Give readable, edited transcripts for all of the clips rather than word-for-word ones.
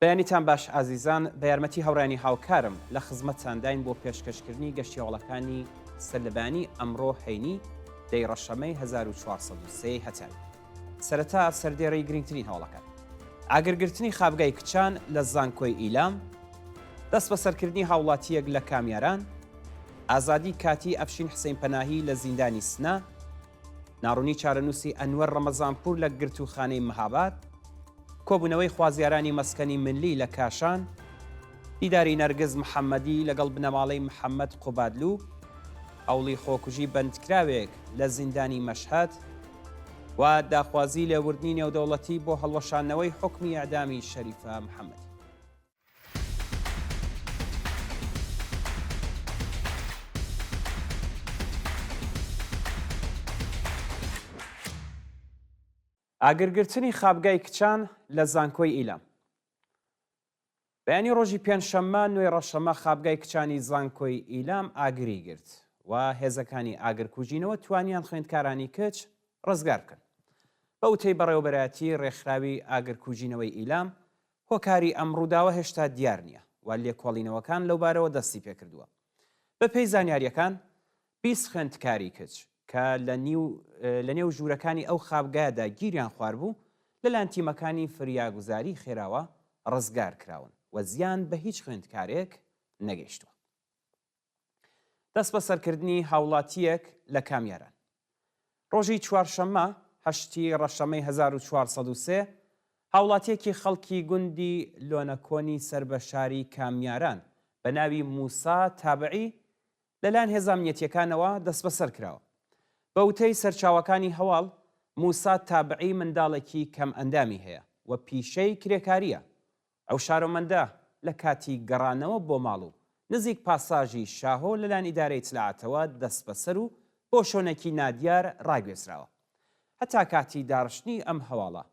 بەیانیتان باش ئازیزان، بە یارمەتی هاوڕێیانی هاوکارم لە خزمەتتانداین بۆ پێشکەشکردنی گەشتی هەواڵەکانی سەرلەبەیانی ئەمڕۆ هەینی دەی ڕەشەمەی 1403 هەتاوی. سەرەتا سەردێڕی گرنگترین هەواڵەکان. ئاگرگرتنی خابگای کچان لە زانکۆی ئیلام، دەستبەسەرکردنی هاوڵاتییەک لە کامیاران، ئازادی کاتیی ئەفشین حسین پەناهی لە زیندانی سنە، ناڕوونی چارەنووسی ئەنوەر ڕەمەزانپوور لە گرتووخانەی مهاباد، کۆبوونەوەی خوازیارانی مەسکەنی ملی لە کاشان، دیداری نەرگز محەممەدی لەگەڵ بنەماڵەی محەممەد قوبادلوو، هەوڵی خۆکوژی بەندکراوێک لە زیندانی مەشهەد و داخوازی لێبوردنی نێودەوڵەتی بۆ هەڵوەشاندنەوەی حوکمی ئێعدامی شەریفە محەممەدی. ئاگرگرتنی خابگای کچان لە زانکۆی ئیلام. بەیانی ڕۆژی پێنجشەممە نۆی ڕەشەمە خابگای کچانی زانکۆی ئیلام ئاگری گرت و هێزەکانی ئاگرکوژینەوە توانیان خوێندکارانی کچ ڕزگار بکەن. بە وتەی بەڕێوەبەرایەتی ڕێکخراوی ئاگرکوژینەوەی ئیلام، هۆکاری ئەم ڕووداوە هێشتا دیار نییە و لێکۆڵینەوەکان لەوبارەوە دەستی پێکردووە. بەپێی زانیارییەکان، 20 خوێندکاری کچ کە لە نێو ژوورەکانی ئەو خابگایەدا گیریان خواربوو، لەلایەن تیمەکانی فریاگوزاری خێراوە ڕزگار کراون و زیان بە هیچ خوێندکارێک نەگەیشتووە. دەستبەسەرکردنی هاوڵاتییەک لە کامیاران. ڕۆژی چوارشەممە هەشتی ڕەشەمەی 1403، هاوڵاتییەکی خەڵکی گوندی لۆنەکۆنی سەر بە شاری کامیاران بە ناوی موسا تابعی لەلایەن هێزە ئەمنیەتییەکانەوە دەستبەسەر کراوە. بە وتەی سەرچاوەکانی هەواڵ، موسا تابعی منداڵێکی کەمئەندامی هەیە و پیشەی کرێکارییە. ئەو شارۆمەندە لە کاتی گەڕانەوە بۆ ماڵ و نزیک پاساژی شاهۆ لەلایەن ئیدارەی ئیتلاعاتەوە دەستبەسەر و بۆ شۆنێکی نادیار ڕاگوێزراوە. هەتا کاتی داڕشتنی ئەم هەواڵە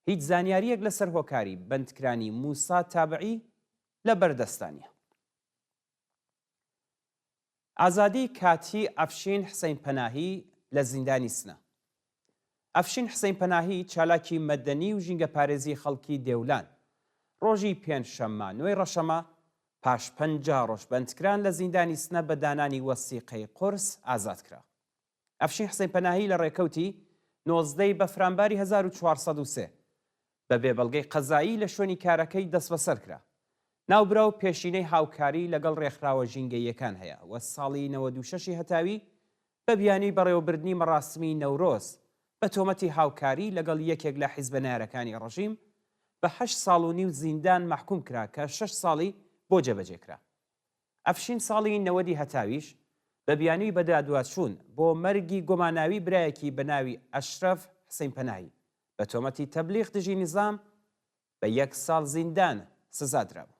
هیچ زانیارییەک لەسەر هۆکاری بەندکرانی موسا تابعی لە بەردەستدا نییە. ئازادی کاتیی ئەفشین حسەین پەناهی لە زیندانی سنە. ئەفشین حسەین پەناهی چالاکی مەدەنی و ژینگەپارێزی خەڵکی دێولان، ڕۆژی پێنجشەممە نۆی ڕەشەمە پاش 50 ڕۆژ بەندکران لە زیندانی سنە بە دانانی وەسیقەی قورس ئازاد کرا. ئەفشین حسەین پەناهی لە ڕێکەوتی 19 ی بەفرانباری 1403 بە بێ بەڵگەی قەزایی لە شوێنی کارەکەی دەستبەسەر کرا. ناوبراو پێشینەی هاوکاری لەگەڵ ڕێکخراوە ژینگەییەکان هەیە و ساڵی 96 ی هەتاوی بە بیانووی بەڕێوەبردنی مەڕاسمی نەورۆز بە تۆمەتی هاوکاری لەگەڵ یەکێک لە حیزبە نەیارەکانی ڕژیم بە هەشت ساڵ و نیو زیندان مەحکووم کرا کە شەش ساڵی بۆ جێبەجێ کرا. ئەفشین ساڵی نەوەدی هەتاویش بە بیانووی بەدادواچوون بۆ مەرگی گۆماناوی برایەکی بە ناوی ئەشرەف حسەین پەناهی بە تۆمەتی تەبلیغ دژی نیزام بە یەک ساڵ زیندان سزا درابوو.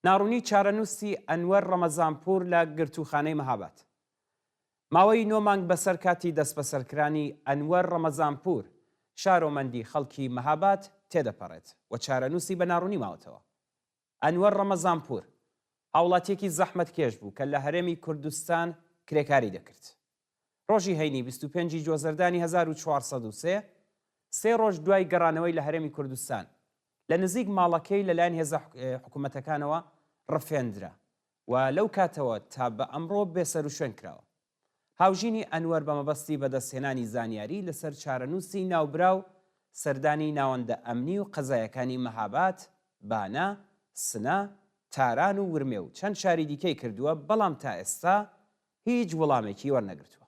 ناڕوونی چارەنووسی ئەنوەر ڕەمەزانپوور لە گرتووخانەی مەهاباد. ماوەی نۆ مانگ بەسەر کاتی دەستبەسەرکرانی ئەنوەر ڕەمەزانپوور، شارۆمەندی خەڵکی مەهاباد تێدەپەڕێت و چارەنووسی بە ناڕوونی ماوەتەوە. ئەنوەر ڕەمەزانپوور، هاوڵاتییەکی زەحمەتکێش بوو کە لە هەرێمی کوردستان کرێکاری دەکرد. ڕۆژی هەینی 25 ی جۆزەردانی 1403، سێ ڕۆژ دوای گەڕانەوەی لە هەرێمی کوردستان، لە نزیک ماڵەکەی لەلایەن هێزە حکومەتەکانەوە ڕفێندرا و لەو کاتەوە تا بە ئەمڕۆ بێسەروشوێن کراوە. هاوژینی ئەنوەر بە مەبەستی بەدەستهێنانی زانیاری لەسەر چارەنووسی ناوبراو سەردانی ناوەندە ئەمنی و قەزایەکانی مەهاباد، بانە، سنە، تاران و ورمێ و چەند شاری دیکەی کردووە، بەڵام تا ئێستا هیچ وڵامێکی وەرنەگرتووە.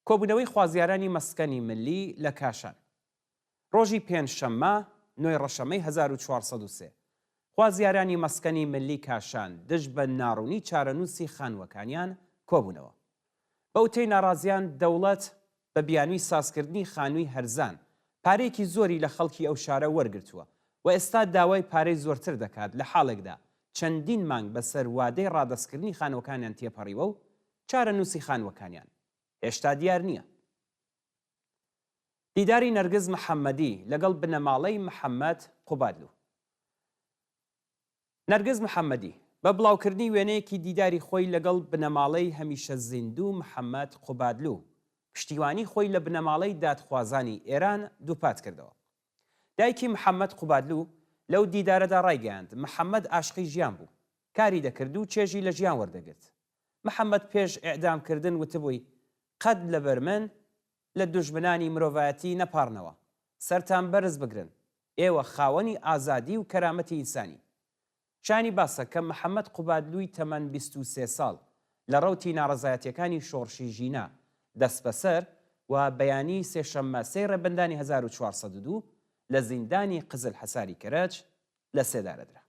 کۆبوونەوەی خوازیارانی مەسکەنی ملی لە کاشان. ڕۆژی پێنجشەممە نۆی ڕەشەمەی 1403، خوازیارانی مەسکەنی ملی کاشان دژ بە ناڕوونی چارەنووسی خانووەکانیان کۆبوونەوە. بە وتەی ناڕازیان دەوڵەت بە بیانووی سازکردنی خانووی هەرزان پارەیەکی زۆری لە خەڵکی ئەو شارە وەرگرتووە و ئێستا داوای پارەی زۆرتر دەکات لە حاڵێکدا چەندین مانگ بەسەر وادەی ڕادەستکردنی خانووەکانیان تێپەڕیوە و چارەنووسی خانووەکانیان هێشتا دیار نییە. دیداری نەرگز محەممەدی لەگەڵ بنەماڵەی محەممەد قوبادلوو. نەرگز محەممەدی، بە بڵاوکردنی وێنەیەکی دیداری خۆی لەگەڵ بنەماڵەی هەمیشە زیندوو محەممەد قوبادلوو، پشتیوانی خۆی لە بنەماڵەی دادخوازانی ئێران دووپات کردەوە. دایکی محەممەد قوبادلوو لەو دیدارەدا ڕایگەیاند، محەممەد ئاشقی ژیان بوو، کاری دەکرد و چێژی لە ژیان وەردەگرت. محەممەد پێش ئێعدامکردن وتبووی، قەت لەبەر من لە دوژمنانی مرۆڤایەتی نەپاڕنەوە، سەرتان بەرز بگرن، ئێوە خاوەنی ئازادی و کەرامەتی ئینسانی. شایانی باسە کە محەممەد قوبادلووی تەمەن 23 ساڵ لە ڕەوتی ناڕەزایەتییەکانی شۆڕشی ژینا دەستبەسەر و بەیانیی سێشەممە سێی ڕێبەندانی 1402 لە زیندانی قزلحەساری کەرەج لە سێدارە درا.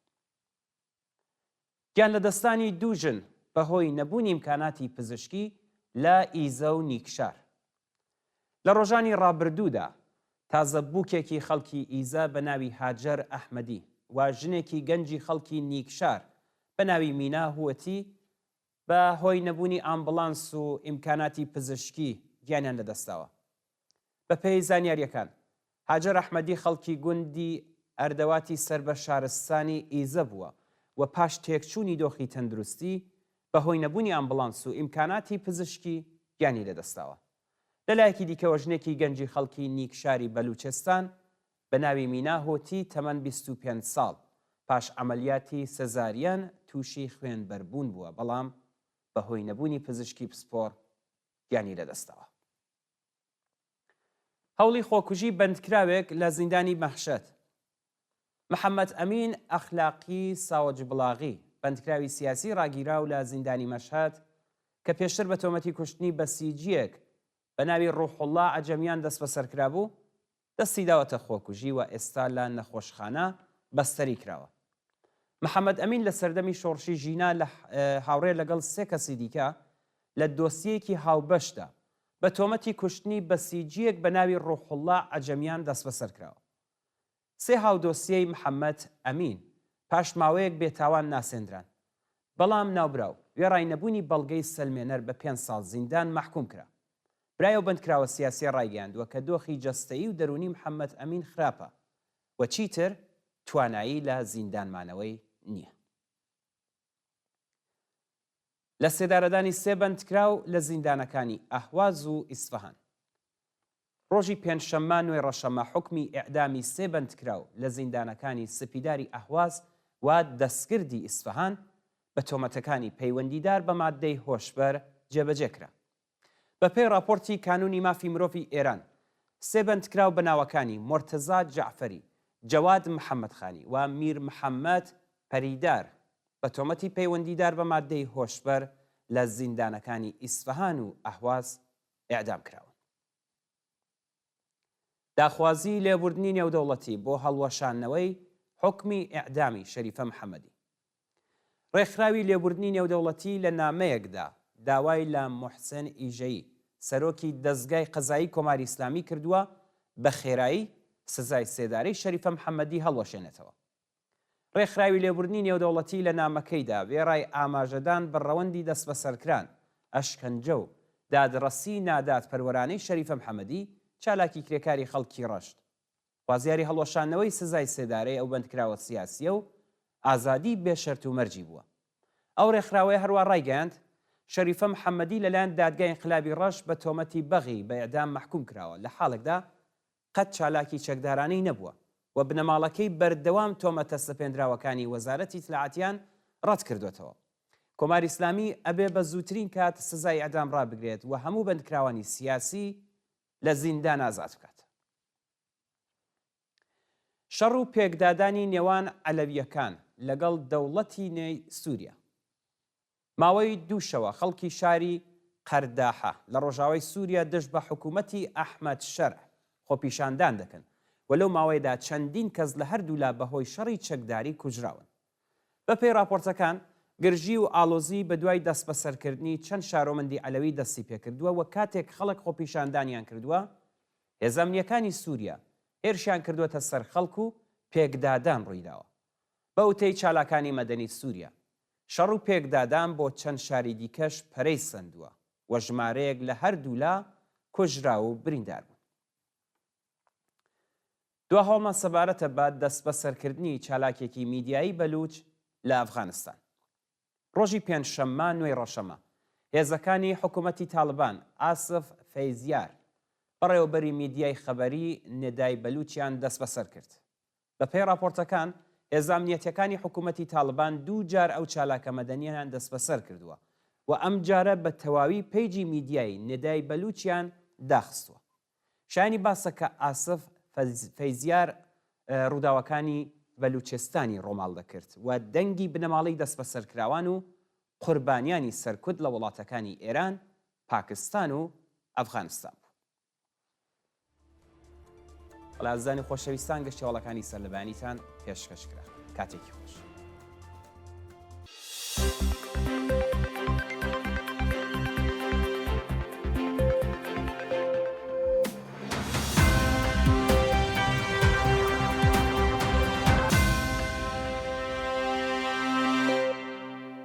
گیانلەدەستدانی دوو ژن بەهۆی نەبوونی ئیمکاناتی پزیشکی لە ئیزە و نیکشار. لە ڕۆژانی ڕابردوودا تازە بووکێکی خەڵکی ئیزە بە ناوی هاجەر ئەحمەدی و ژنێکی گەنجی خەڵکی نیکشار بە ناوی مینا هووتی بە هۆی نەبوونی ئامبڵانس و ئیمکاناتی پزیشکی گیانیان لەدەستداوە. بەپێی زانیارییەکان، هاجەر ئەحمەدی خەڵکی گوندی ئەردەواتی سەر بە شارستانی ئیزە بووە و پاش تێکچوونی دۆخی تەندروستی، بەهۆی نەبوونی ئامبڵانس و ئیمکاناتی پزیشکی گیانی لەدەستداوە. لەلایەکی دیکەوە ژنێکی گەنجی خەڵکی نیکشاری بەلوچستان بە ناوی مینا هۆتی تەمەن 25 ساڵ، پاش عەمەلیاتی سزاریەن تووشی خوێنبەربوون بووە، بەڵام بەهۆی نەبوونی پزیشکی پسپۆڕ گیانی لەدەستداوە. هەوڵی خۆکوژی بەندکراوێک لە زیندانی مەهشەد. محەمەد ئەمین ئەخلاقی ساوجبڵاغی، بەندکراوی سیاسی ڕاگیراو لە زیندانی مەشهەد کە پێشتر بە تۆمەتی کوشتنی بەسیجییەک بە ناوی ڕوحوڵڵا عەجەمیان دەستبەسەرکرابوو، دەستی داوەتە خۆکوژی و ئێستا لە نەخۆشخانە بەستەری کراوە. محەمەد ئەمین لە سەردەمی شۆڕشی ژینا لە هاوڕێ لەگەڵ سێ کەسی دیکە لە دۆسیەیەکی هاوبەشدا بە تۆمەتی کوشتنی بەسیجییەک بە ناوی ڕوحوڵڵا عەجەمیان دەستبەسەر کراوە. سێ هاودۆسیەی محەمەد ئەمین پاش ماوەیەک بێتاوان ناسێندران، بەڵام ناوبراو وێڕای نەبوونی بەڵگەی سەلمێنەر بە پێنج ساڵ زیندان مەحکووم کرا. برای ئەو بەندکراوە سیاسییە ڕایگەیاندووە کە دۆخی جەستەیی و دەروونی محەمەد ئەمین خراپە و چیتر توانایی لە زیندان مانەوەی نییە. لە سێدارەدانی سێ بەندکراو لە زیندانەکانی ئەهواز و ئیسفەهان. ڕۆژی پێنجشەممە نۆی ڕەشەمە حوکمی ئێعدامی سێ بەندکراو لە زیندانەکانی سپیداری ئەهواز و دەستگردی ئیسفەهان بە تۆمەتەکانی پەیوەندیدار بە ماددەی هۆشبەر جێبەجێ کرا. بەپێی ڕاپۆرتی کانوونی مافی مرۆڤی ئێران، سێ بەندکراو بە ناوەکانی مۆرتەزا جەعفەری، جەواد محەممەدخانی و میر محەممەد پەریدار بە تۆمەتی پەیوەندیدار بە ماددەی هۆشبەر لە زیندانەکانی ئیسفەهان و ئەهواز ئێعدام کراون. داخوازیی لێبوردنی نێودەوڵەتی بۆ هەڵوەشاندنەوەی حوکمی ئێعدامی شەریفە محەممەدی. ڕێکخراوی لێبوردنی نێودەوڵەتی لە نامەیەکدا داوای لە موحسێن ئیژەیی، سەرۆکی دەزگای قەزایی کۆماری ئیسلامی کردووە بە خێرایی سزای سێدارەی شەریفە محەممەدی هەڵوەشێنێتەوە. ڕێکخراوی لێبوردنی نێودەوڵەتی لە نامەکەیدا وێڕای ئاماژەدان بە ڕەوەندی دەستبەسەرکران، ئەشکەنجە و دادڕەسیی نادادپەروەرانەی شەریفە محەمەدی، چالاکی کرێکاری خەڵکی ڕەشت، خوازیاری هەڵوەشاندنەوەی سزای سێدارەی ئەو بەندکراوە سیاسییە و ئازادیی بێ شەرت و مەرجی بووە. ئەو ڕێکخراوەیە هەروا ڕایگەیاند، شەریفە محەمەدی لەلایەن دادگای ئینقلابی ڕەشت بە تۆمەتی بەغی بە ئێعدام مەحکووم کراوە، لە حاڵێکدا قەت چالاکی چەکدارانەی نەبووە و بنەماڵەکەی بەردەوام تۆمەتە سەپێندراوەکانی وەزارەتی ئیتلاعاتیان ڕەت کردۆتەوە. کۆماری ئیسلامی ئەبێ بە زووترین کات سزای ئێعدام ڕابگرێت و هەموو بەندکراوانی سیاسی لە زیندان ئازاد بکات. شەڕ و پێکدادانی نێوان عەلەوییەکان لەگەڵ دەوڵەتی نوێی سووریا. ماوەی دوو شەوە خەڵکی شاری قەرداحە لە ڕۆژاوای سووریا دژ بە حکوومەتی ئەحمەد شەرع خۆپیشاندان دەکەن و لەو ماوەیەدا چەندین کەس لە هەردوولا بەهۆی شەڕی چەکداری کوژراون. بەپێی ڕاپۆرتەکان، گرژی و ئاڵۆزی بەدوای دەستبەسەرکردنی چەند شارۆمەندی عەلەوی دەستیپێکردووە و کاتێک خەڵک خۆپیشاندانیان کردووە، هێزە ئەمنییەکانی سووریا هێرشیان کردووەتە سەر خەڵک و پێکدادان ڕوویداوە. بە وتەی چالاکانی مەدەنی سووریا، شەڕ و پێکدادان بۆ چەند شاری دیکەش پەرەی سەندووە و ژمارەیەک لە هەردوولا کوژراو و بریندار بوون. دوا هەواڵمان سەبارەتە بە دەستبەسەرکردنی چالاکێکی میدیایی بەلووچ لە ئەفغانستان. ڕۆژی پێنجشەممە نۆی ڕەشەمە، هێزەکانی حکوومەتی تاڵبان ئاسف فەیزیار، بەڕێوەبەری میدیای خەبەری ندای بەلوچیان دەستبەسەر کرد. بەپێی ڕاپۆرتەکان، هێزە ئەمنیەتیەکانی حکوومەتی تاڵبان دوو جار ئەو چالاکە مەدەنییەیان دەستبەسەر کردووە و ئەمجارە بە تەواوی پەیجی میدیای ندای بەلوچیان داخستووە. شایانی باسە کە ئاسف فەیزیار ڕووداوەکانی بەلوچستانی ڕۆماڵ دەکرد و دەنگی بنەماڵەی دەستبەسەرکراوان و قوربانیانی سەرکوت لە وڵاتەکانی ئێران، پاکستان و ئەفغانستان بوو. بەڵێ ئازیزانی خۆشەویستان گەشتی هەواڵەکانی سەرلەبەیانیتان پێشکەش کرا. کاتێکی خۆش.